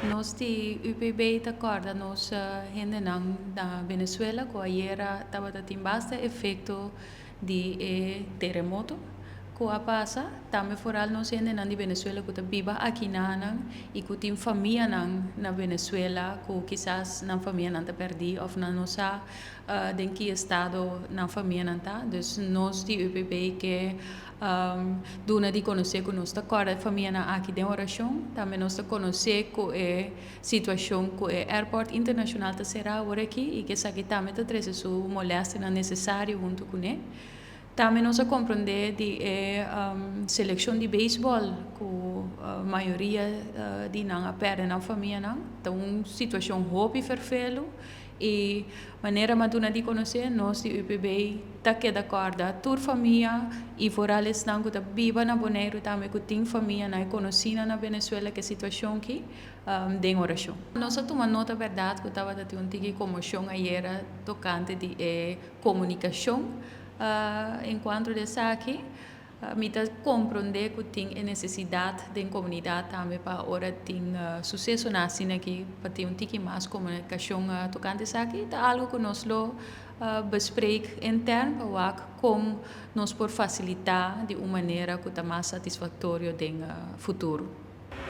Nos di UPB ta kòrda nos hendenan na Venezuela ku ayera tabata tin basta efekto di e teremoto ku a pasa. Tambe foral nos hendenan di Venezuela ku ta biba akinanan i ku tin famianan na Venezuela ku kisas nan famianan ta pèrdí òf nan no sa den ki estado nan famianan ta. Dus nos di UPB ke duna di konosé ku nos ta kòrda e famianan aki den orashon. Tambe nos ta konosé ku e situashon ku e airport internashonal ta será awor aki i ku esaki tambe ta trese su molèstianan nesesario huntu kuné. Tambe nos a komprondé di e selekshon di beisbòl ku mayoria di nan a pèrdè nan famianan. Ta un situashon hopi ferfelu i manera mi a duna di konosé, nos di UPB ta keda kòrda tur famia i foral esnan ku ta biba na Boneiru tambe ku tin famianan i konosínan na Venezuela ku e situashon aki den orashon. Nos a tuma nota bèrdat ku tabata tin un tiki komoshon ayera tokante di e komunikashon enkuanto di esaki. Mi ta komprondé ku tin e nesesidat den komunidat tambe pa ora tin susesonan asina aki pa tin un tiki mas komunikashon tokante esaki. Ta algu ku nos lo bespreek intern pa wak kon nos por fasilitá di un manera ku ta mas satisfaktorio den futuro.